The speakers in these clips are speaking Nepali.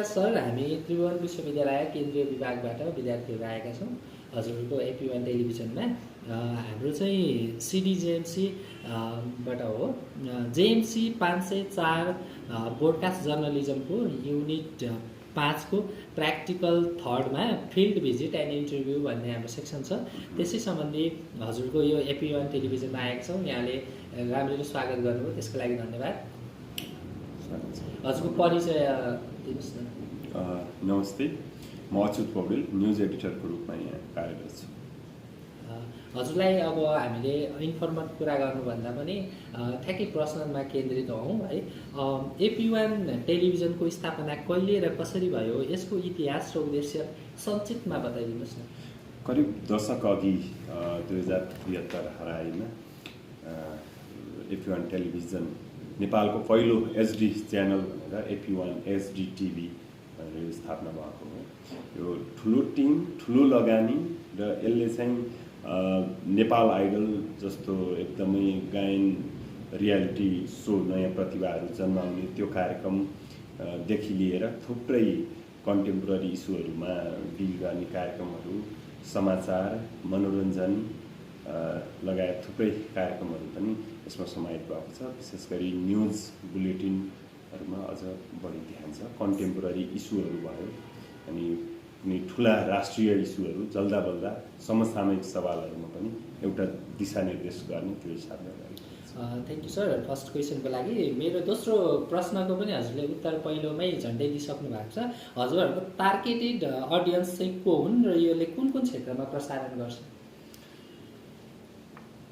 सर, हामी त्रिभुवन विश्वविद्यालय केन्द्रीय विभागबाट विद्यार्थीहरू आएका छौँ हजुरको AP1 टेलिभिजनमा। हाम्रो चाहिँ CDJMC बाट हो। JMC 504 ब्रोडकास्ट जर्नलिजमको युनिट 5 को प्र्याक्टिकल 3rd मा फिल्ड भिजिट एन्ड इन्टरभ्यू भन्ने हाम्रो सेक्सन छ। त्यसै सम्बन्धी हजुरको यो AP1 टेलिभिजनमा आएका छौँ। यहाँले राम्ररी स्वागत गर्नुभयो, त्यसको लागि धन्यवाद। हजुरको परिचय दिनुहोस् न। नमस्ते, म अच्युत पौडेल, न्युज एडिटरको रूपमा यहाँ कार्यरत छु। हजुरलाई अब हामीले इन्फर्मल कुरा गर्नुभन्दा पनि ठ्याक्कै प्रश्नमा केन्द्रित हौँ है। AP1 टेलिभिजनको स्थापना कहिले र कसरी भयो, यसको इतिहास र उद्देश्य संक्षिप्तमा बताइदिनुहोस् न। करिब दशक अघि 2073 हराईमा AP1 टेलिभिजन नेपालको पहिलो HD च्यानल भनेर AP1 HD TV भनेर स्थापना भएको हो। यो ठुलो टिम, ठुलो लगानी र यसले चाहिँ नेपाल आइडल जस्तो एकदमै गायन रियालिटी सो नयाँ प्रतिभाहरू जन्माउने त्यो कार्यक्रमदेखि लिएर थुप्रै कन्टेम्पोरेरी इस्युहरूमा डिल गर्ने कार्यक्रमहरू, समाचार, मनोरञ्जन लगायत थुप्रै कार्यक्रमहरू पनि यसमा समाहित भएको छ। विशेष गरी न्युज बुलेटिनहरूमा अझ बढी ध्यान छ। कन्टेम्पोरेरी इस्युहरू भयो अनि कुनै ठुला राष्ट्रिय इस्युहरू, जल्दा बल्दा समसामयिक सवालहरूमा पनि एउटा दिशानिर्देश गर्ने त्यो हिसाबले थ्याङ्क यू सर फर्स्ट क्वेसनको लागि। मेरो दोस्रो प्रश्नको पनि हजुरले उत्तर पहिलोमै झन्डै दिइसक्नु भएको छ। हजुरहरूको टार्गेटेड अडियन्स चाहिँ को हुन् र यसले कुन कुन क्षेत्रमा प्रसारण गर्छ?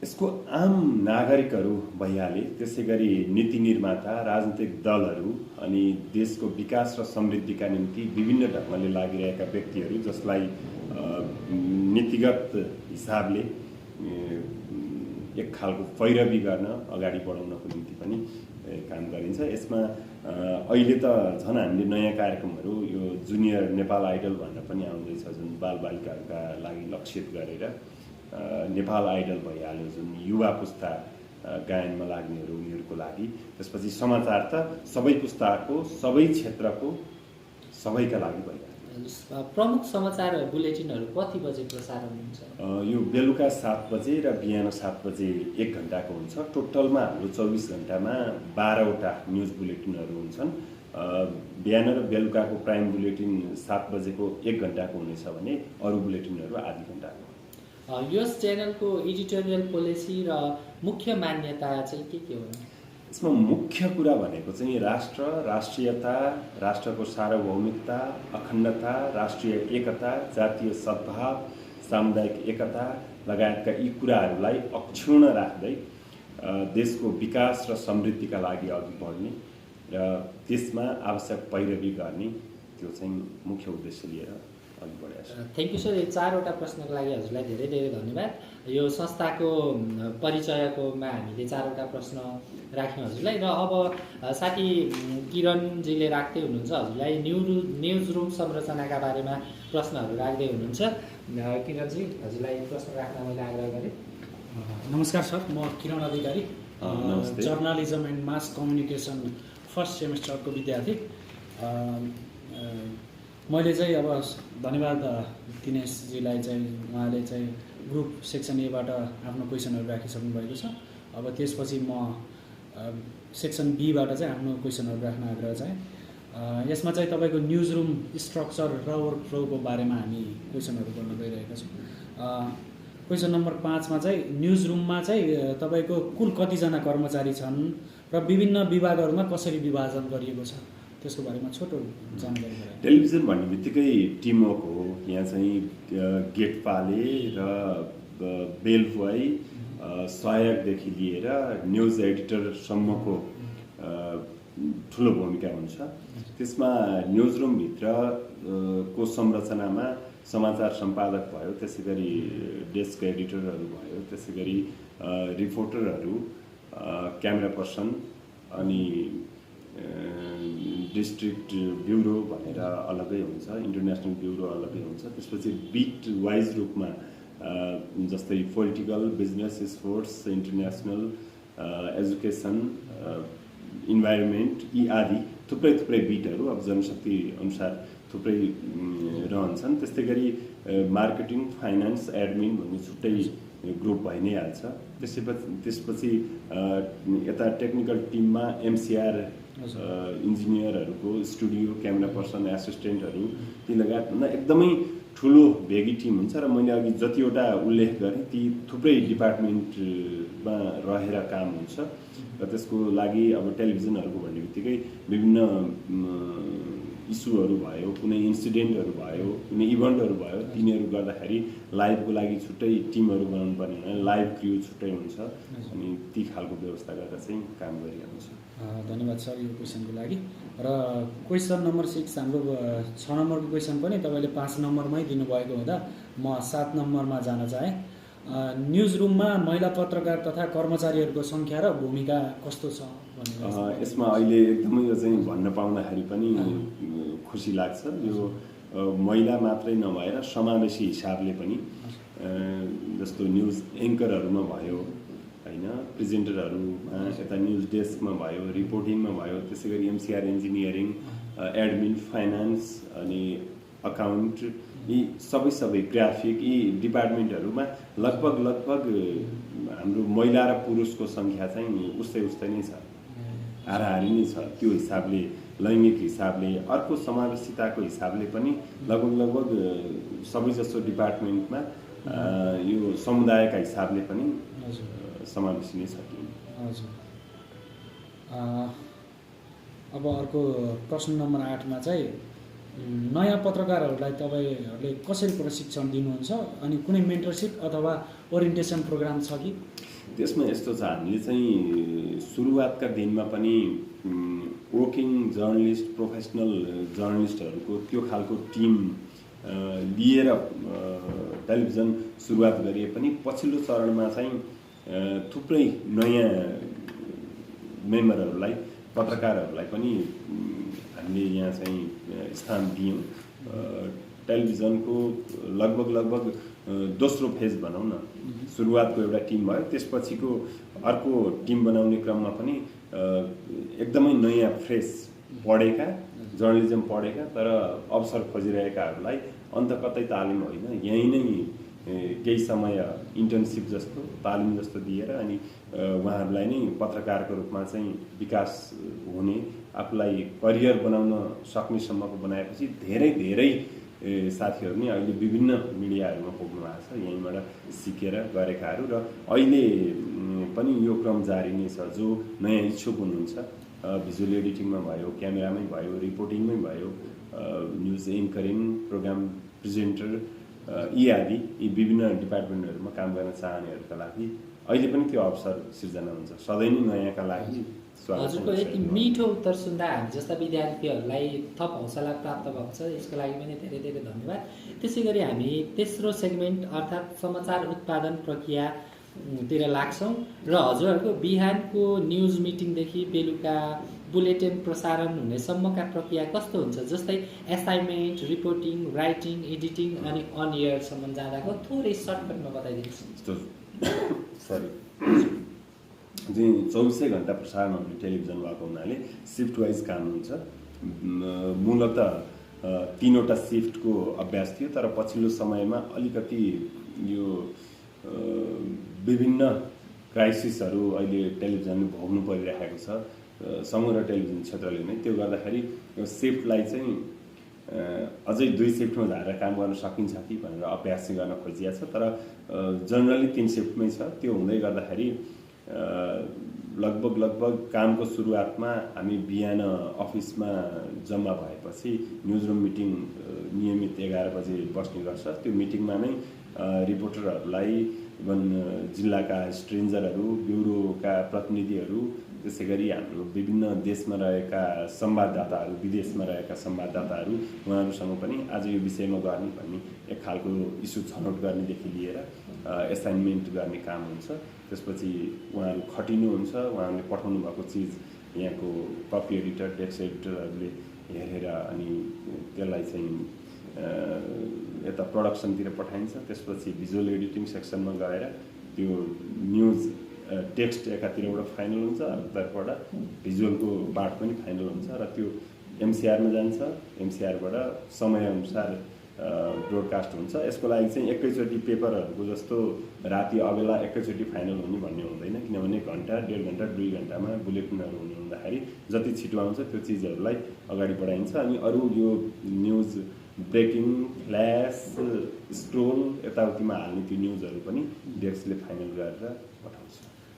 यसको आम नागरिकहरू भइहाले, त्यसै गरी नीति निर्माता, राजनीतिक दलहरू अनि देशको विकास र समृद्धिका निम्ति विभिन्न ढङ्गले लागिरहेका व्यक्तिहरू जसलाई नीतिगत हिसाबले एक खालको पैरवी गर्न अगाडि बढाउनको निम्ति पनि काम गरिन्छ। यसमा अहिले त झन् हामीले नयाँ कार्यक्रमहरू यो जुनियर नेपाल आइडल भनेर पनि आउँदैछ, जुन बालबालिकाहरूका लागि लक्षित गरेर नेपाल आइडल भइहाल्यो, जुन युवा पुस्ता गायनमा लाग्नेहरू उनीहरूको लागि। त्यसपछि समाचार त सबै पुस्ताको, सबै क्षेत्रको, सबैका लागि भइहाल्यो। प्रमुख समाचार बुलेटिनहरू कति बजे प्रसारण हुन्छ? यो बेलुका 7 बजे र बिहान 7 बजे 1 घण्टाको हुन्छ। टोटलमा हाम्रो 24 घण्टामा 12वटा न्युज बुलेटिनहरू हुन्छन्। बिहान र बेलुकाको प्राइम बुलेटिन 7 बजेको 1 घण्टाको हुनेछ भने अरू बुलेटिनहरू आधी घण्टाको। यस च्यानलको एडिटोरियल पोलिसी र मुख्य मान्यता चाहिँ के हुन्? यसमा मुख्य कुरा भनेको चाहिँ राष्ट्र, राष्ट्रियता, राष्ट्रको सार्वभौमिकता, अखण्डता, राष्ट्रिय एकता, जातीय सद्भाव, सामुदायिक एकता लगायतका यी कुराहरूलाई अक्षुण्ण राख्दै देशको विकास र समृद्धिका लागि अघि बढ्ने र त्यसमा आवश्यक पैरवी गर्ने, त्यो चाहिँ मुख्य उद्देश्य लिएर अघि बढेको छ। Thank you sir. यो 4वटा प्रश्नको लागि हजुरलाई धेरै धेरै धन्यवाद। यो संस्थाको परिचयकोमा हामीले 4वटा प्रश्न राख्यौँ हजुरलाई र अब साथी किरणजीले राख्दै हुनुहुन्छ हजुरलाई न्युज रुम संरचनाका बारेमा प्रश्नहरू राख्दै हुनुहुन्छ। किरणजी, हजुरलाई प्रश्न राख्न मैले आग्रह गरेँ। नमस्कार सर, म Kiran Adhikari, journalism and mass communication first सेमेस्टरको विद्यार्थी। मैले चाहिँ अब धन्यवाद दिनेशजीलाई, चाहिँ उहाँले चाहिँ ग्रुप सेक्सन एबाट आफ्नो क्वेसनहरू राखिसक्नु भएको छ। अब त्यसपछि म सेक्सन बीबाट चाहिँ आफ्नो क्वेसनहरू राख्न आग्रह चाहिँ यसमा चाहिँ तपाईँको न्युज रुम स्ट्रक्चर र वर्कफ्लोको बारेमा हामी क्वेसनहरू गर्न गइरहेका छौँ। क्वेसन नम्बर 5 मा चाहिँ न्युज रुममा चाहिँ तपाईँको कुल कतिजना कर्मचारी छन् र विभिन्न विभागहरूमा कसरी विभाजन गरिएको छ, त्यसको बारेमा छोटो जानकारी गराउनु। टेलिभिजन भन्ने बित्तिकै टिमवर्क हो। यहाँ चाहिँ गेटपाले र बेल बोय, सहायकदेखि लिएर न्युज एडिटरसम्मको ठुलो भूमिका हुन्छ। त्यसमा न्युज रुमभित्र को संरचनामा समाचार सम्पादक भयो, त्यसै गरी डेस्क एडिटरहरू भयो, त्यसै गरी रिपोर्टरहरू, क्यामेरा पर्सन अनि डिस्ट्रिक्ट ब्युरो भनेर अलग्गै हुन्छ, इन्टरनेसनल ब्युरो अलग्गै हुन्छ। त्यसपछि बिट वाइज रूपमा जस्तै political, business, sports, international, education, environment यी आदि थुप्रै बिटहरू अब जनशक्ति अनुसार थुप्रै रहन्छन्। त्यस्तै गरी मार्केटिङ, फाइनान्स, एडमिन भन्ने छुट्टै ग्रुप भइ नै हाल्छ। त्यसपछि यता टेक्निकल टिममा एमसिआर इन्जिनियरहरूको स्टुडियो, क्यामेरा पर्सन, एसिस्टेन्टहरू ती लगायत एकदमै ठुलो भेगी टिम हुन्छ। र मैले अघि जतिवटा उल्लेख गरेँ ती थुप्रै डिपार्टमेन्टमा रहेर काम हुन्छ। र त्यसको लागि अब टेलिभिजनहरूको भन्ने बित्तिकै विभिन्न इस्युहरू भयो, कुनै इन्सिडेन्टहरू भयो, कुनै इभेन्टहरू भयो, तिनीहरू गर्दाखेरि लाइभको लागि छुट्टै टिमहरू बनाउनु पर्ने हुनाले लाइभ क्र्यू छुट्टै हुन्छ अनि ती खालको व्यवस्था गरेर चाहिँ काम गरिएको छ। धन्यवाद सर यो क्वेसनको लागि। र क्वेसन नम्बर 6 हाम्रो 6 नम्बरको क्वेसन पनि तपाईँले 5 नम्बरमै दिनुभएको हुँदा म 7 नम्बरमा जान चाहेँ। न्युज रुममा महिला पत्रकार तथा कर्मचारीहरूको सङ्ख्या र भूमिका कस्तो छ भन्ने यसमा अहिले एकदमै यो चाहिँ भन्न पाउँदाखेरि पनि खुसी लाग्छ। यो महिला मात्रै नभएर समावेशी हिसाबले पनि जस्तो न्युज एङ्करहरूमा भयो होइन, प्रेजेन्टरहरूमा, यता न्युज डेस्कमा भयो, रिपोर्टिङमा भयो, त्यसै गरी एमसिआर इन्जिनियरिङ, एडमिन, फाइनान्स अनि अकाउन्ट, यी सबै ग्राफिक, यी डिपार्टमेन्टहरूमा लगभग हाम्रो महिला र पुरुषको सङ्ख्या चाहिँ उस्तै नै छ, हाराहारी नै छ। त्यो हिसाबले लैङ्गिक हिसाबले अर्को समावेशिताको हिसाबले पनि लगभग सबैजसो डिपार्टमेन्टमा यो समुदायका हिसाबले पनि समावेशी नै छ। हजुर। अब अर्को प्रश्न नम्बर 8मा चाहिँ नयाँ पत्रकारहरूलाई तपाईँहरूले कसरी प्रशिक्षण दिनुहुन्छ अनि कुनै मेन्टरसिप अथवा ओरिएन्टेसन प्रोग्राम छ कि? त्यसमा यस्तो छ, हामीले चाहिँ सुरुवातका दिनमा पनि वर्किङ जर्नलिस्ट, प्रोफेसनल जर्नलिस्टहरूको त्यो खालको टिम लिएर टेलिभिजन सुरुवात गरिए पनि पछिल्लो चरणमा चाहिँ थुप्रै नयाँ मेम्बरहरूलाई, पत्रकारहरूलाई पनि हामीले यहाँ चाहिँ स्थान दियौँ। टेलिभिजनको लगभग दोस्रो फेज भनौँ न, सुरुवातको एउटा टिम भयो, त्यसपछिको अर्को टिम बनाउने क्रममा पनि एकदमै नयाँ फ्रेस पढेका, जर्नलिजम पढेका तर अवसर खोजिरहेकाहरूलाई अन्त कतै तालिम होइन, यहीँ नै केही समय इन्टर्नसिप जस्तो तालिम जस्तो दिएर अनि उहाँहरूलाई नै पत्रकारको रूपमा चाहिँ विकास हुने, आफूलाई करियर बनाउन सक्नेसम्मको बनाएपछि धेरै साथीहरू नै अहिले विभिन्न मिडियाहरूमा पुग्नु भएको छ, यहीँबाट सिकेर गरेकाहरू। र अहिले पनि यो क्रम जारी नै छ। जो नयाँ इच्छुक हुनुहुन्छ, भिजुअल एडिटिङमा भयो, क्यामेरामै भयो, रिपोर्टिङमै भयो, न्युज एङ्करिङ, प्रोग्राम प्रेजेन्टर यी विभिन्न डिपार्टमेन्टहरूमा काम गर्न चाहनेहरूका लागि अहिले पनि त्यो अवसर सिर्जना हुन्छ। सधैँ नै नयाँका लागि हजुरको यति मिठो उत्तर सुन्दा हामी जस्ता विद्यार्थीहरूलाई थप हौसला प्राप्त भएको छ, यसको लागि पनि धेरै धन्यवाद। त्यसै गरी हामी तेस्रो सेगमेन्ट अर्थात् समाचार उत्पादन प्रक्रियातिर लाग्छौँ र हजुरहरूको बिहानको न्युज मिटिङदेखि बेलुका बुलेटिन प्रसारण हुनेसम्मका प्रक्रिया कस्तो हुन्छ, जस्तै एसाइनमेन्ट, रिपोर्टिङ, राइटिङ, एडिटिङ अनि अन एयरसम्म जाँदाको थोरै सर्टकटमा बताइदिनुहोस्। सरी, चाहिँ 24 घण्टा प्रसारण हुने टेलिभिजन भएको हुनाले सिफ्ट वाइज काम हुन्छ। मूलत 3वटा सिफ्टको अभ्यास थियो, तर पछिल्लो समयमा अलिकति यो विभिन्न क्राइसिसहरू अहिले टेलिभिजनले भोग्नु परिरहेको छ, समग्र टेलिभिजन क्षेत्रले नै। त्यो गर्दाखेरि यो सिफ्टलाई चाहिँ अझै 2 सिफ्टमा झारेर काम गर्न सकिन्छ कि भनेर अभ्यास चाहिँ गर्न खोजिएको छ, तर जनरली 3 सिफ्टमै छ। त्यो हुँदै गर्दाखेरि लगभग कामको सुरुवातमा हामी बिहान अफिसमा जम्मा भएपछि न्युजरुम मिटिङ नियमित 11 बजे बस्ने गर्छ। त्यो मिटिङमा नै रिपोर्टरहरूलाई, इभन जिल्लाका स्ट्रेन्जरहरू, ब्युरोका प्रतिनिधिहरू, त्यसै गरी हाम्रो विभिन्न देशमा रहेका संवाददाताहरू, विदेशमा रहेका संवाददाताहरू, उहाँहरूसँग पनि आज यो विषयमा गर्ने भन्ने एक खालको इस्यु छनौट गर्नेदेखि लिएर एसाइनमेन्ट गर्ने काम हुन्छ। त्यसपछि उहाँहरू खटिनुहुन्छ, उहाँहरूले पठाउनु भएको चिज यहाँको कपी एडिटर, टेक्स्ट एडिटरहरूले हेरेर अनि त्यसलाई चाहिँ यता प्रोडक्सनतिर पठाइन्छ। त्यसपछि भिजुअल एडिटिङ सेक्सनमा गएर त्यो न्युज टेक्स्ट एकातिरबाट फाइनल हुन्छ, अर्कोतर्फबाट भिजुअलको पार्ट पनि फाइनल हुन्छ र त्यो एमसिआरमा जान्छ। एमसिआरबाट समयअनुसार ब्रोडकास्ट हुन्छ। यसको लागि चाहिँ एकैचोटि पेपरहरूको जस्तो राति अबेला एकैचोटि फाइनल हुने भन्ने हुँदैन, किनभने घन्टा 1.5 घन्टा 2 घन्टामा बुलेटिनहरू हुने हुँदाखेरि जति छिटो आउँछ त्यो चिजहरूलाई अगाडि बढाइन्छ। अनि अरू यो न्युज ब्रेकिङ, फ्ल्यास, स्क्रोल यताउतिमा हाल्ने त्यो न्युजहरू पनि डेस्कले फाइनल गरेर पठाउँछ।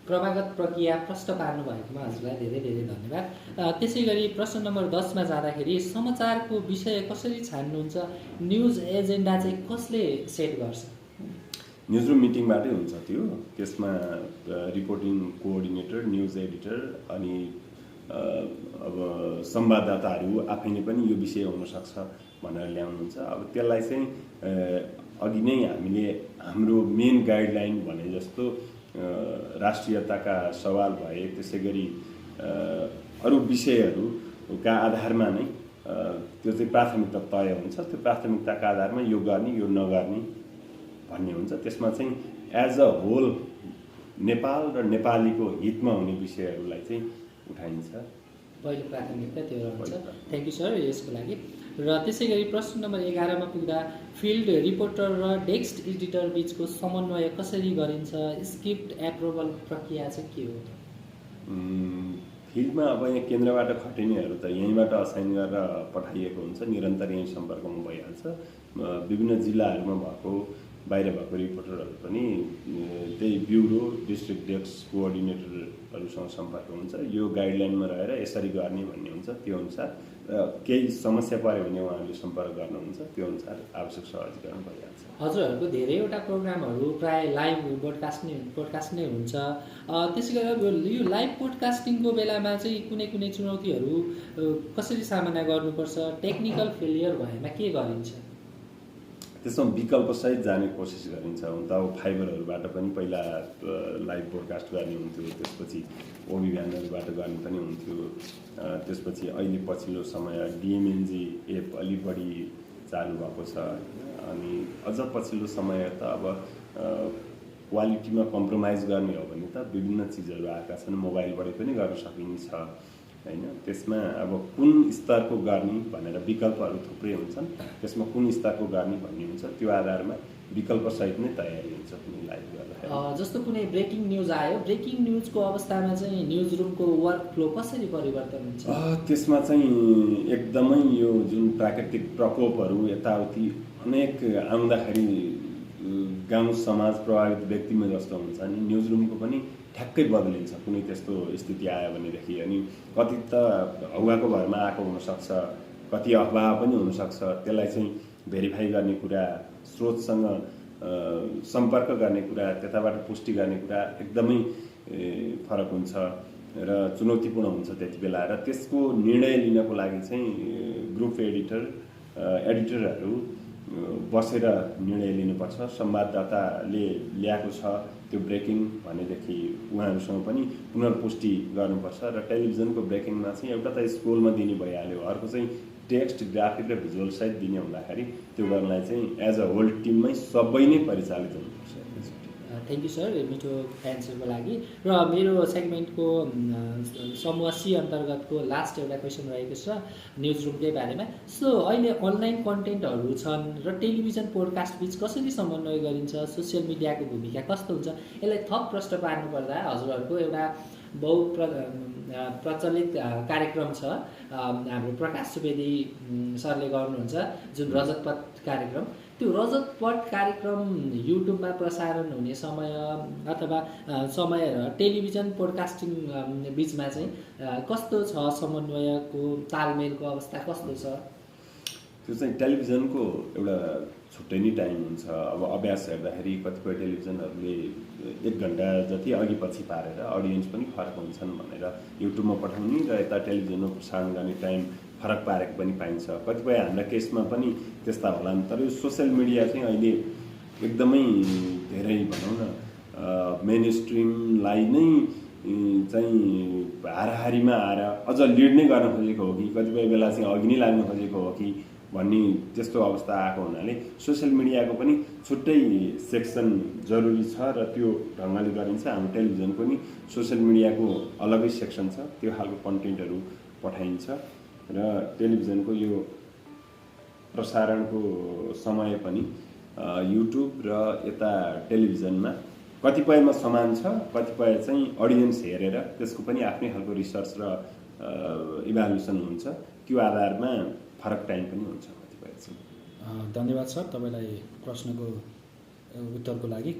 क्रमागत प्रक्रिया प्रश्न पार्नु भएकोमा हजुरलाई धेरै धेरै धन्यवाद। त्यसै गरी प्रश्न नम्बर 10मा जाँदाखेरि समाचारको विषय कसरी छान्नुहुन्छ, न्युज एजेन्डा चाहिँ कसले सेट गर्छ? न्युज रुम मिटिङबाटै हुन्छ त्यो। त्यसमा रिपोर्टिङ कोअर्डिनेटर, न्युज एडिटर अनि अब संवाददाताहरू आफैले पनि यो विषय हुनसक्छ भनेर ल्याउनुहुन्छ। अब त्यसलाई चाहिँ अघि नै हामीले हाम्रो मेन गाइडलाइन भने जस्तो राष्ट्रियताका सवाल भए, त्यसै गरी अरू विषयहरूका आधारमा नै त्यो चाहिँ प्राथमिकता तय हुन्छ। त्यो प्राथमिकताका आधारमा यो गर्ने यो नगर्ने भन्ने हुन्छ। त्यसमा चाहिँ एज अ होल नेपाल र नेपालीको हितमा हुने विषयहरूलाई चाहिँ उठाइन्छ। पहिलो प्राथमिकता त्यो रहन्छ। थ्याङ्क यू सर यसको लागि। र त्यसै गरी प्रश्न नम्बर 11मा पुग्दा फिल्ड रिपोर्टर र डेस्क एडिटर बिचको समन्वय कसरी गरिन्छ, स्क्रिप्ट एप्रुभल प्रक्रिया चाहिँ के हो? फिल्डमा अब यहाँ केन्द्रबाट खटिनेहरू त यहीँबाट असाइन गरेर पठाइएको हुन्छ, निरन्तर यहीँ सम्पर्कमा भइहाल्छ। विभिन्न जिल्लाहरूमा भएको बाहिर भएको रिपोर्टरहरू पनि त्यही ब्युरो, डिस्ट्रिक्ट डेस्क कोअर्डिनेटरहरूसँग सम्पर्क हुन्छ। यो गाइडलाइनमा रहेर यसरी गर्ने भन्ने हुन्छ। त्यो अनुसार केही समस्या पऱ्यो भने उहाँहरूले सम्पर्क गर्नुहुन्छ, त्यो अनुसार आवश्यक सहजीकरण भइहाल्छ। हजुरहरूको धेरैवटा प्रोग्रामहरू प्राय लाइभ पोडकास्ट नै हुन्छ। त्यसै गरी यो लाइभ पोडकास्टिङको बेलामा चाहिँ कुनै कुनै चुनौतीहरू कसरी सामना गर्नुपर्छ, टेक्निकल फेलियर भएमा के गरिन्छ? त्यसमा विकल्पसहित जाने कोसिस गरिन्छ। हुन त अब फाइबरहरूबाट पनि पहिला लाइभ पोडकास्ट गर्ने हुन्थ्यो, त्यसपछि ओबी भ्यानहरूबाट गर्ने पनि हुन्थ्यो। त्यसपछि अहिले पछिल्लो समय डिएमएनजी एप अलि बढी चालु भएको छ। अनि अझ पछिल्लो समय त अब क्वालिटीमा कम्प्रोमाइज गर्ने हो भने त विभिन्न चिजहरू आएका छन्, मोबाइलबाट पनि गर्न सकिन्छ हैन। त्यसमा अब कुन स्तरको गर्ने भनेर विकल्पहरू थुप्रै हुन्छन्। त्यसमा कुन स्तरको गर्ने भन्ने हुन्छ, त्यो आधारमा विकल्पसहित नै तयारी हुन्छ कुनै लाइभ गर्दाखेरि। जस्तो कुनै ब्रेकिङ न्युज आयो, ब्रेकिङ न्युजको अवस्थामा चाहिँ न्युज रुमको वर्क फ्लो कसरी परिवर्तन हुन्छ? त्यसमा चाहिँ एकदमै यो जुन प्राकृतिक प्रकोपहरू यताउति अनेक आउँदाखेरि गाउँ समाज प्रभावित व्यक्तिमा जस्तो हुन्छ नि, न्युज रुमको पनि ठ्याक्कै बदलिन्छ कुनै त्यस्तो स्थिति आयो भनेदेखि। अनि कति त हौवाको भरमा आएको हुनसक्छ, कति अफवाह पनि हुनसक्छ। त्यसलाई चाहिँ भेरिफाई गर्ने कुरा, स्रोतसँग सम्पर्क गर्ने कुरा, त्यताबाट पुष्टि गर्ने कुरा एकदमै फरक हुन्छ र चुनौतीपूर्ण हुन्छ त्यति बेला। र त्यसको निर्णय लिनको लागि चाहिँ ग्रुप एडिटरहरू बसेर निर्णय लिनुपर्छ। संवाददाताले ल्याएको छ त्यो ब्रेकिङ भनेदेखि उहाँहरूसँग पनि पुनर्पुष्टि गर्नुपर्छ। र टेलिभिजनको ब्रेकिङमा चाहिँ एउटा त स्क्रोलमा दिने भइहाल्यो, अर्को चाहिँ टेक्स्ट, ग्राफिक र भिजुअल सहित दिने हुँदाखेरि त्यो गर्नलाई चाहिँ एज अ होल टिममै सबै नै परिचालित हुनुपर्छ। थ्याङ्क यू सर मिठो एन्सरको लागि। र मेरो सेगमेन्टको समूह सी अन्तर्गतको लास्ट एउटा क्वेसन रहेको छ न्युज रुमकै बारेमा। सो अहिले अनलाइन कन्टेन्टहरू छन् र टेलिभिजन पोडकास्ट बिच कसरी समन्वय गरिन्छ, सोसियल मिडियाको भूमिका कस्तो हुन्छ? यसलाई थप प्रश्न पार्नुपर्दा हजुरहरूको एउटा प्रचलित कार्यक्रम छ, हाम्रो प्रकाश सुवेदी सरले गर्नुहुन्छ जुन रजतपथ कार्यक्रम। त्यो रजतपथ कार्यक्रम युट्युबमा प्रसारण हुने समय अथवा समय र टेलिभिजन पोडकास्टिङ बिचमा चाहिँ कस्तो छ, समन्वयको तालमेलको अवस्था कस्तो छ? त्यो चाहिँ टेलिभिजनको एउटा छुट्टै नै टाइम हुन्छ। अब अभ्यास हेर्दाखेरि कतिपय टेलिभिजनहरूले 1 घन्टा जति अघि पछि पारेर अडियन्स पनि फरक हुन्छन् भनेर युट्युबमा पठाउने र यता टेलिभिजनमा प्रसारण गर्ने टाइम फरक पारेको पनि पाइन्छ। कतिपय हाम्रा केसमा पनि त्यस्ता होलान्। तर यो सोसियल मिडिया चाहिँ अहिले एकदमै धेरै भनौँ न मेन स्ट्रिमलाई नै चाहिँ हाराहारीमा आएर अझ लिड नै गर्न खोजेको हो कि कतिपय बेला चाहिँ अघि नै लाग्न खोजेको हो कि भन्ने त्यस्तो अवस्था आएको हुनाले सोसियल मिडियाको पनि छुट्टै सेक्सन जरुरी छ र त्यो ढङ्गले गरिन्छ। हाम्रो टेलिभिजनको पनि सोसियल मिडियाको अलगै सेक्सन छ, त्यो खालको कन्टेन्टहरू पठाइन्छ र टेलिभिजनको यो प्रसारणको समय पनि युट्युब र यता टेलिभिजनमा कतिपयमा समान छ, कतिपय चाहिँ अडियन्स हेरेर त्यसको पनि आफ्नै खालको रिसर्च र इभ्यालुएसन हुन्छ, त्यो आधारमा फरक टाइम पनि हुन्छ कतिपय चाहिँ। धन्यवाद सर तपाईँलाई प्रश्नको उत्तरको लागि।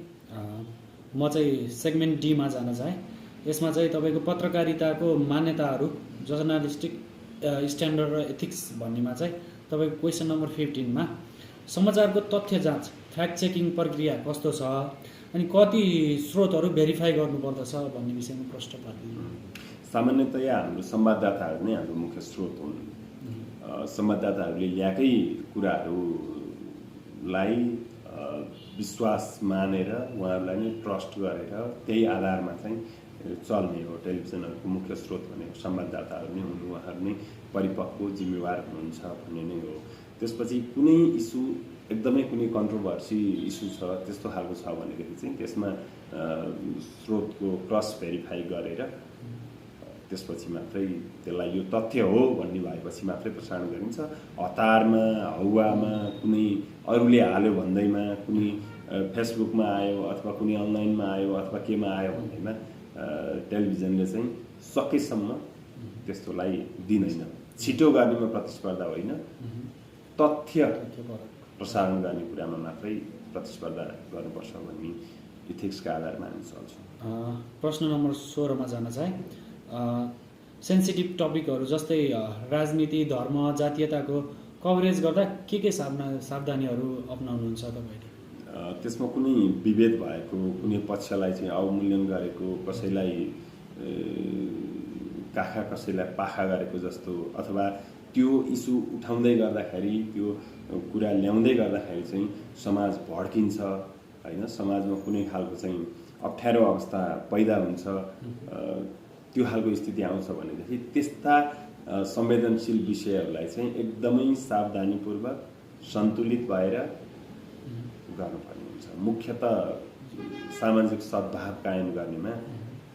म चाहिँ सेगमेन्ट डीमा जान चाहेँ। यसमा चाहिँ तपाईँको पत्रकारिताको मान्यताहरू, जर्नलिस्टिक स्ट्यान्डर्ड र एथिक्स भन्नेमा चाहिँ तपाईँको क्वेसन नम्बर 15मा समाचारको तथ्य जाँच फ्याक्ट चेकिङ प्रक्रिया कस्तो छ अनि कति स्रोतहरू भेरिफाई गर्नुपर्दछ भन्ने विषयमा प्रश्न पार्दिनु। सामान्यतया हाम्रो संवाददाताहरू नै हाम्रो मुख्य स्रोत हुन्। संवाददाताहरूले ल्याएकै कुराहरूलाई विश्वास मानेर उहाँहरूलाई नै ट्रस्ट गरेर त्यही आधारमा चाहिँ चल्ने हो। टेलिभिजनहरूको मुख्य स्रोत भनेको संवाददाताहरू नै हुन्, उहाँहरू नै परिपक्व जिम्मेवार हुनुहुन्छ भन्ने नै हो। त्यसपछि कुनै इस्यु एकदमै कुनै कन्ट्रोभर्सी इस्यु छ त्यस्तो खालको छ भनेदेखि चाहिँ त्यसमा स्रोतको क्रस भेरिफाई गरेर त्यसपछि मात्रै त्यसलाई यो तथ्य हो भन्ने भएपछि मात्रै प्रसारण गरिन्छ। हतारमा हौवामा कुनै अरूले हाल्यो भन्दैमा, कुनै फेसबुकमा आयो अथवा कुनै अनलाइनमा आयो अथवा केमा आयो भन्दैमा टेलिभिजनले चाहिँ सकेसम्म त्यस्तोलाई दिँदैन। छिटो गर्नेमा प्रतिस्पर्धा होइन, तथ्य प्रसारण गर्ने कुरामा मात्रै प्रतिस्पर्धा गर्नुपर्छ भन्ने इथिक्सका आधारमा हामी चल्छौँ। प्रश्न नम्बर 16मा जान चाहे। सेन्सिटिभ टपिकहरू जस्तै राजनीति, धर्म, जातीयताको कभरेज गर्दा के सावधानीहरू अपनाउनुहुन्छ तपाईँले? त्यसमा कुनै विभेद भएको, कुनै पक्षलाई चाहिँ अवमूल्यन गरेको, कसैलाई काखा कसैलाई पाखा गरेको जस्तो अथवा त्यो इस्यु उठाउँदै गर्दाखेरि, त्यो कुरा ल्याउँदै गर्दाखेरि चाहिँ समाज भड्किन्छ होइन, समाजमा कुनै खालको चाहिँ अप्ठ्यारो अवस्था पैदा हुन्छ, त्यो खालको स्थिति आउँछ भनेदेखि त्यस्ता संवेदनशील विषयहरूलाई चाहिँ एकदमै सावधानीपूर्वक सन्तुलित भएर गर्नुपर्ने हुन्छ। मुख्यतः सामाजिक सद्भाव कायम गर्नेमा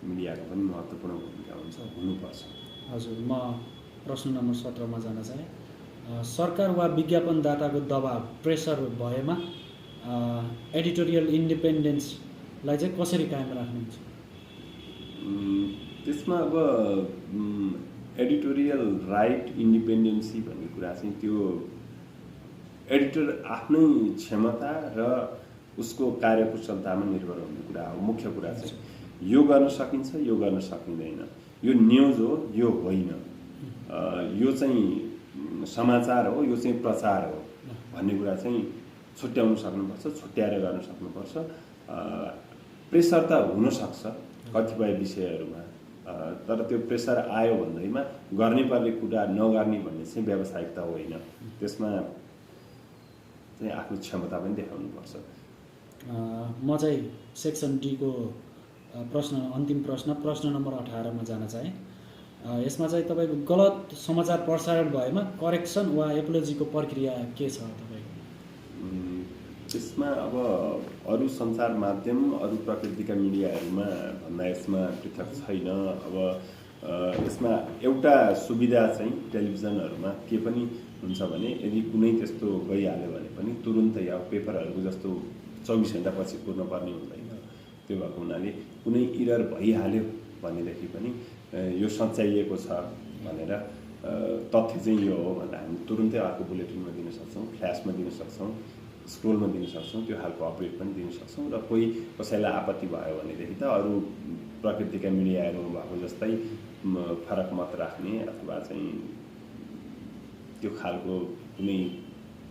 मिडियाको पनि महत्त्वपूर्ण भूमिका हुन्छ, हुनुपर्छ। हजुर, म प्रश्न नम्बर 17मा जान चाहे। सरकार वा विज्ञापनदाताको दबाव, प्रेसर भएमा एडिटोरियल इन्डिपेन्डेन्सलाई चाहिँ कसरी कायम राख्नुहुन्छ? त्यसमा अब एडिटोरियल राइट, इन्डिपेन्डेन्सी भन्ने कुरा चाहिँ त्यो एडिटर आफ्नै क्षमता र उसको कार्यकुशलतामा निर्भर हुने कुरा हो। मुख्य कुरा चाहिँ यो गर्न सकिन्छ, यो गर्न सकिँदैन, यो न्युज हो, यो होइन, यो चाहिँ समाचार हो, यो चाहिँ प्रचार हो भन्ने कुरा चाहिँ छुट्याउन सक्नुपर्छ, छुट्याएर गर्न सक्नुपर्छ। प्रेसर त हुनसक्छ कतिपय विषयहरूमा, तर त्यो प्रेसर आयो भन्दैमा गर्ने पर्ने कुरा नगर्ने भन्ने चाहिँ व्यावसायिकता होइन। त्यसमा चाहिँ आफ्नो क्षमता पनि देखाउनुपर्छ। म चाहिँ सेक्सन डीको अन्तिम प्रश्न नम्बर 18मा जान चाहेँ। यसमा चाहिँ तपाईँको गलत समाचार प्रसारण भएमा करेक्सन वा एपोलोजीको प्रक्रिया के छ तपाईँको? त्यसमा अब अरू सञ्चार माध्यम, अरू प्रकृतिका मिडियाहरूमा भन्दा यसमा पृथक छैन। अब यसमा एउटा सुविधा चाहिँ टेलिभिजनहरूमा के पनि हुन्छ भने यदि कुनै त्यस्तो गइहाल्यो भने पनि तुरुन्तै अब पेपरहरूको जस्तो 24 घण्टापछि कुर्नुपर्ने हुँदैन। त्यो भएको हुनाले कुनै इरर भइहाल्यो भनेदेखि पनि यो सच्याइएको छ भनेर तथ्य चाहिँ यो हो भनेर हामी तुरुन्तै अर्को बुलेटिनमा दिन सक्छौँ, फ्ल्यासमा दिन सक्छौँ, स्क्रोलमा दिन सक्छौँ, त्यो खालको अपडेट पनि दिन सक्छौँ। र कोही कसैलाई आपत्ति भयो भनेदेखि त अरू प्रकृतिका मिडियाहरू भएको जस्तै फरक मत राख्ने अथवा चाहिँ त्यो खालको कुनै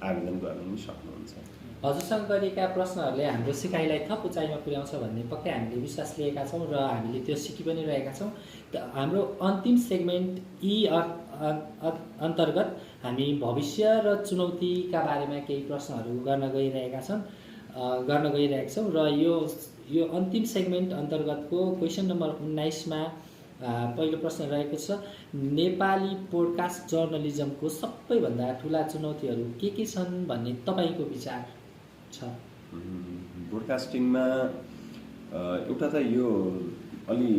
आवेदन गर्न पनि सक्नुहुन्छ। हजुरसँग गरिएका प्रश्नहरूले हाम्रो सिकाइलाई थप उचाइमा पुर्याउँछ भन्ने पक्कै हामीले विश्वास लिएका छौँ र हामीले त्यो सिकि पनि रहेका छौँ। हाम्रो अन्तिम सेगमेन्ट अन्तर्गत हामी भविष्य र चुनौतीका बारेमा केही प्रश्नहरू गर्न गइरहेका छौँ र यो अन्तिम सेगमेन्ट अन्तर्गतको क्वेसन नम्बर 19मा पहिलो प्रश्न रहेको छ, नेपाली पोडकास्ट जर्नलिजमको सबैभन्दा ठुला चुनौतीहरू के छन् भन्ने तपाईँको विचार छ? ब्रोडकास्टिङमा एउटा त यो अलि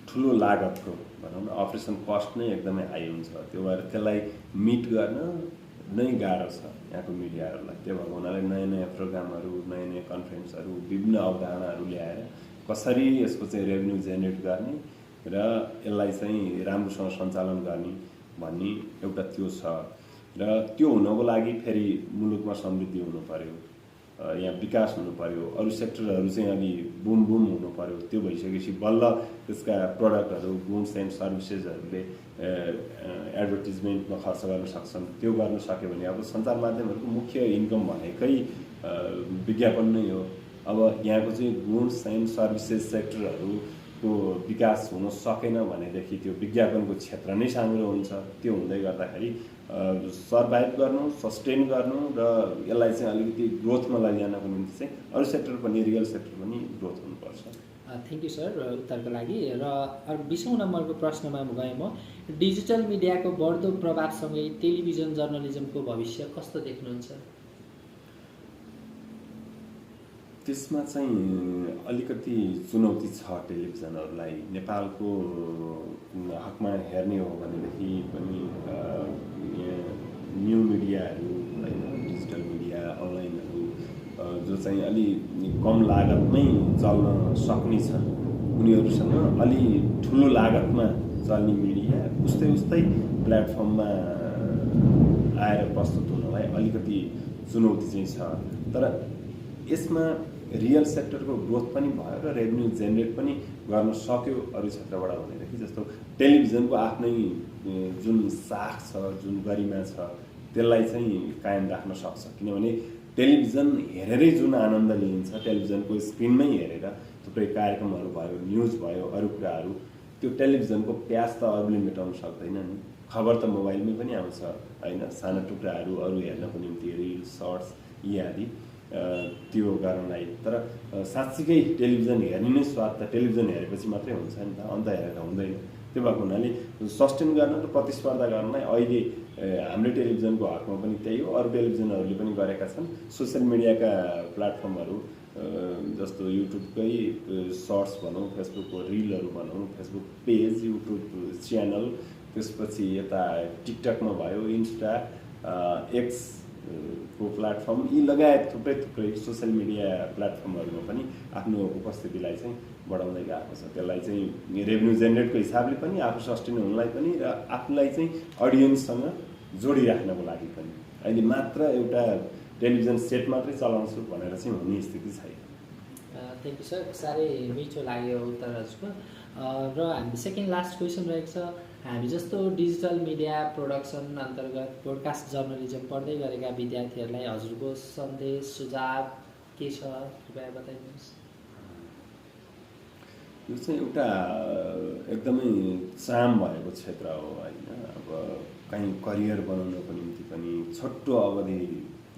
ठुलो लागतको भनौँ न अपरेसन कस्ट नै एकदमै हाई हुन्छ, त्यो भएर त्यसलाई मिट गर्न नै गाह्रो छ यहाँको मिडियाहरूलाई। त्यो भएको हुनाले नयाँ नयाँ प्रोग्रामहरू, नयाँ नयाँ कन्फरेन्सहरू, विभिन्न अवधारणाहरू ल्याएर कसरी यसको चाहिँ रेभेन्यू जेनेरेट गर्ने र यसलाई चाहिँ राम्रोसँग सञ्चालन गर्ने भन्ने एउटा त्यो छ। र त्यो हुनको लागि फेरि मुलुकमा समृद्धि हुनु पर्यो, यहाँ विकास हुनु पर्यो, अरू सेक्टरहरू चाहिँ अलि बुम बुम हुनु पर्यो। त्यो भइसकेपछि बल्ल त्यसका प्रडक्टहरू, गुड्स एन्ड सर्भिसेसहरूले एडभर्टिजमेन्टमा खर्च गर्न सक्छन्। त्यो गर्न सक्यो भने अब सञ्चार माध्यमहरूको मुख्य इन्कम भनेकै विज्ञापन नै हो। अब यहाँको चाहिँ गुड्स एन्ड सर्भिसेस सेक्टरहरूको विकास हुन सकेन भनेदेखि त्यो विज्ञापनको क्षेत्र नै साँग्रो हुन्छ। त्यो हुँदै गर्दाखेरि सर्भाइभ गर्नु, सस्टेन गर्नु र यसलाई चाहिँ अलिकति ग्रोथमा लैजानको निम्ति चाहिँ अरू सेक्टर पनि, रियल सेक्टर पनि ग्रोथ हुनुपर्छ। थ्याङ्क यू सर उत्तरको लागि। र 20औं नम्बरको प्रश्नमा गएँ म, डिजिटल मिडियाको बढ्दो प्रभावसँगै टेलिभिजन जर्नलिजमको भविष्य कस्तो देख्नुहुन्छ? त्यसमा चाहिँ अलिकति चुनौती छ टेलिभिजनहरूलाई। नेपालको हकमा हेर्ने हो भनेदेखि पनि न्यू मिडियाहरू होइन, डिजिटल मिडिया, अनलाइनहरू जो चाहिँ अलि कम लागतमै चल्न सक्ने छन्, उनीहरूसँग अलि ठुलो लागतमा चल्ने मिडिया उस्तै प्लेटफर्ममा आएर प्रस्तुत हुनलाई अलिकति चुनौती चाहिँ छ। तर यसमा रियल सेक्टरको ग्रोथ पनि भयो र रेभेन्यू जेनेरेट पनि गर्न सक्यो अरू क्षेत्रबाट भनेदेखि, जस्तो टेलिभिजनको आफ्नै जुन साख छ, जुन गरिमा छ, त्यसलाई चाहिँ कायम राख्न सक्छ। किनभने टेलिभिजन हेरेरै जुन आनन्द लिइन्छ, टेलिभिजनको स्क्रिनमै हेरेर थुप्रै कार्यक्रमहरू भयो, न्युज भयो, अरू कुराहरू, त्यो टेलिभिजनको प्यास त अरूले मेटाउन सक्दैन नि। खबर त मोबाइलमै पनि आउँछ होइन, साना टुक्राहरू अरू हेर्नको निम्ति रिल, सर्ट्स यी आदि त्यो गर्नलाई। तर साँच्चीकै टेलिभिजन हेर्ने नै स्वाद त टेलिभिजन हेरेपछि मात्रै हुन्छ नि त, अन्त हेरेर हुँदैन। त्यो भएको हुनाले सस्टेन गर्न र प्रतिस्पर्धा गर्नलाई अहिले हाम्रो टेलिभिजनको हकमा पनि त्यही हो, अरू टेलिभिजनहरूले पनि गरेका छन्। सोसियल मिडियाका प्लेटफर्महरू जस्तो युट्युबकै सर्ट्स भनौँ, फेसबुकको रिलहरू भनौँ, फेसबुक पेज, युट्युब च्यानल, त्यसपछि यता टिकटकमा भयो, इन्स्टा, एक्स को प्लेटफर्म, यी लगायत थुप्रै सोसियल मिडिया प्लेटफर्महरूमा पनि आफ्नो उपस्थितिलाई चाहिँ बढाउँदै गएको छ। त्यसलाई चाहिँ रेभेन्यू जेनेरेटको हिसाबले पनि, आफू सस्टेन हुनलाई पनि र आफूलाई चाहिँ अडियन्ससँग जोडिराख्नको लागि पनि। अहिले मात्र एउटा टेलिभिजन सेट मात्रै चलाउँछु भनेर चाहिँ हुने स्थिति छैन। थ्याङ्क यू सर, साह्रै मिठो लाग्यो उत्तरहरूको। र हामी सेकेन्ड लास्ट क्वेसन रहेको छ, हामी जस्तो डिजिटल मिडिया प्रोडक्सन अन्तर्गत पोडकास्ट जर्नलिजम पढ्दै गरेका विद्यार्थीहरूलाई हजुरको सन्देश, सुझाव के छ, कृपया बताइदिनुहोस्। यो चाहिँ एउटा एकदमै चाम भएको क्षेत्र हो होइन। अब कहीँ करियर बनाउनको निम्ति पनि छोटो अवधि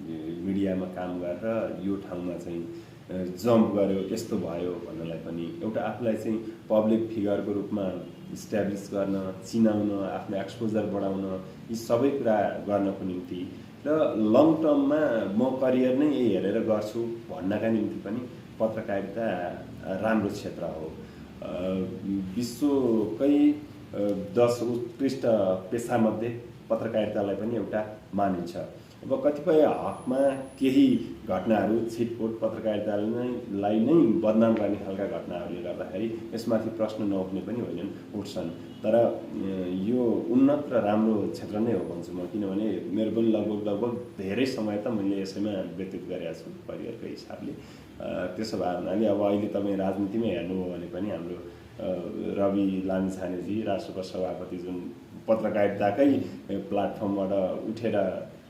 मिडियामा काम गरेर यो ठाउँमा चाहिँ जम्प गर्यो, यस्तो भयो भन्नलाई पनि, एउटा आफूलाई चाहिँ पब्लिक फिगरको रूपमा इस्ट्याब्लिस गर्न, चिनाउन, आफ्नो एक्सपोजर बढाउन, यी सबै कुरा गर्नको निम्ति र लङ टर्ममा म करियर नै यही हेरेर गर्छु भन्नका निम्ति पनि पत्रकारिता राम्रो क्षेत्र हो। विश्वकै 10 उत्कृष्ट पेसामध्ये पत्रकारितालाई पनि एउटा मानिन्छ। अब कतिपय हकमा केही घटनाहरू छिटपुट पत्रकारितालाई नै बदनाम गर्ने खालका घटनाहरूले गर्दाखेरि यसमाथि प्रश्न नउठ्ने पनि होइनन्, उठ्छन्। तर यो उन्नत र राम्रो क्षेत्र नै हो भन्छु म, किनभने मेरो पनि लगभग धेरै समय त मैले यसैमा व्यतीत गरेका छु करियरको हिसाबले। त्यसो भए हुनाले अब अहिले तपाईँ राजनीतिमै हेर्नुभयो भने पनि हाम्रो रवि लामिछानेजी राष्ट्रसभा सभापति जुन पत्रकारिताकै प्लेटफर्मबाट उठेर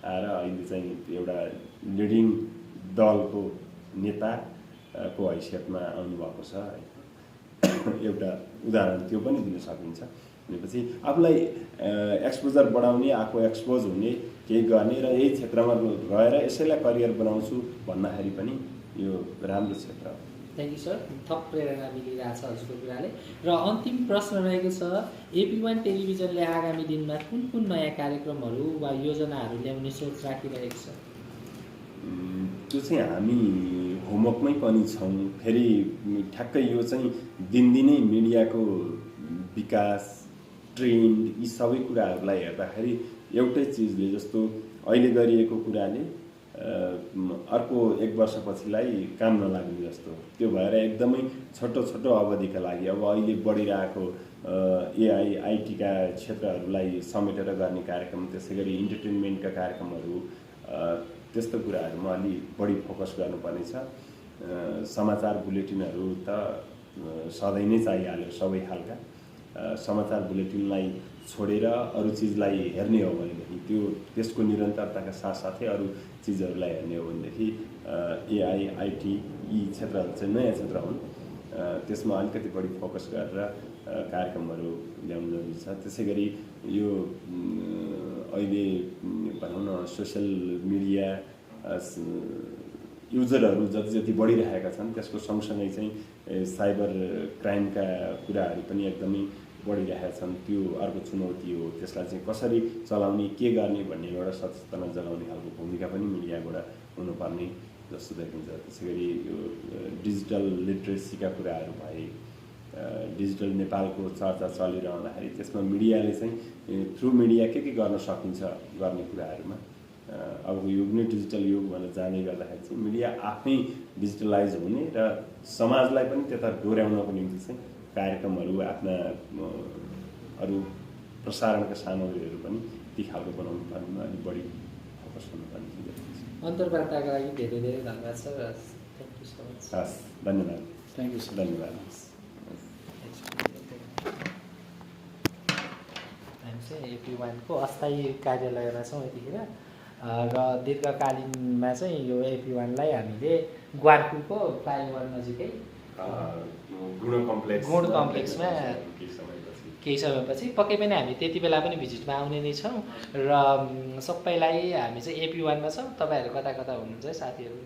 आएर अहिले चाहिँ एउटा लिडिङ दलको नेताको हैसियतमा आउनुभएको छ। एउटा उदाहरण त्यो पनि दिन सकिन्छ। भनेपछि आफूलाई एक्सपोजर बढाउने, आफू एक्सपोज हुने, केही गर्ने र यही क्षेत्रमा रहेर यसैलाई करियर बनाउँछु भन्दाखेरि पनि यो राम्रो क्षेत्र हो। Thank you sir. थप प्रेरणा मिलिरहेछ हजुरको कुराले। र अन्तिम प्रश्न रहेको छ, AP1 टेलिभिजनले आगामी दिनमा कुन कुन नयाँ कार्यक्रमहरू वा योजनाहरू ल्याउने सोच राखिरहेको छ? त्यो चाहिँ हामी होमवर्कमै पनि छौँ। फेरि ठ्याक्कै यो चाहिँ दिनदिनै मिडियाको विकास, ट्रेन्ड, यी सबै कुराहरूलाई हेर्दाखेरि एउटै चिजले जस्तो अहिले गरिएको कुराले अर्को 1 वर्षपछिलाई काम नलाग्ने जस्तो, त्यो भएर एकदमै छोटो छोटो अवधिका लागि अब अहिले बढिरहेको AI, IT का क्षेत्रहरूलाई समेटेर गर्ने कार्यक्रम, त्यसै गरी इन्टरटेनमेन्टका कार्यक्रमहरू, त्यस्तो कुराहरूमा अलि बढी फोकस गर्नुपर्नेछ। समाचार बुलेटिनहरू त सधैँ नै चाहिहाल्यो सबै खालका। समाचार बुलेटिनलाई छोडेर अरू चिजलाई हेर्ने हो भनेदेखि त्यसको निरन्तरताका साथसाथै अरू चिजहरूलाई हेर्ने हो भनेदेखि AI, IT यी क्षेत्रहरू चाहिँ नयाँ क्षेत्र हुन्। त्यसमा अलिकति बढी फोकस गरेर कार्यक्रमहरू ल्याउनु जरुरी छ। त्यसै गरी यो अहिले भनौँ न सोसियल मिडिया युजरहरू जति जति बढिरहेका छन् त्यसको सँगसँगै चाहिँ साइबर क्राइमका कुराहरू पनि एकदमै बढिरहेका छन्। त्यो अर्को चुनौती हो। त्यसलाई चाहिँ कसरी चलाउने, के गर्ने भन्ने एउटा सचेतना जगाउने खालको भूमिका पनि मिडियाबाट हुनुपर्ने जस्तो देखिन्छ। त्यसै गरी यो डिजिटल लिट्रेसीका कुराहरू भए, डिजिटल नेपालको चर्चा चलिरहँदाखेरि त्यसमा मिडियाले चाहिँ थ्रु मिडिया के गर्न सकिन्छ गर्ने कुराहरूमा अबको युग नै डिजिटल युग भनेर जाने गर्दाखेरि चाहिँ मिडिया आफै डिजिटलाइज हुने र समाजलाई पनि त्यता डोर्याउनको निम्ति चाहिँ कार्यक्रमहरू, आफ्ना अरू प्रसारणका सामग्रीहरू पनि ती खालको बनाउनु पर्ने, अलिक बढी फोकस गर्नुपर्ने देखिन्छ। अन्तर्वार्ताका लागि धेरै धेरै धन्यवाद sir. Thank you so much. हस्, धन्यवाद। Thank you sir. धन्यवाद। हामी चाहिँ AP1 को अस्थायी कार्यालयमा छौँ यतिखेर र दीर्घकालीनमा चाहिँ यो AP1 लाई हामीले ग्वारकुलको फ्लाइओभर नजिकै गुण कम्प्लेक्समा केही समयपछि पक्कै पनि हामी त्यति बेला पनि भिजिटमा आउने नै छौँ र सबैलाई हामी चाहिँ AP1 मा छौँ। तपाईँहरू कता कता हुनुहुन्छ साथीहरू?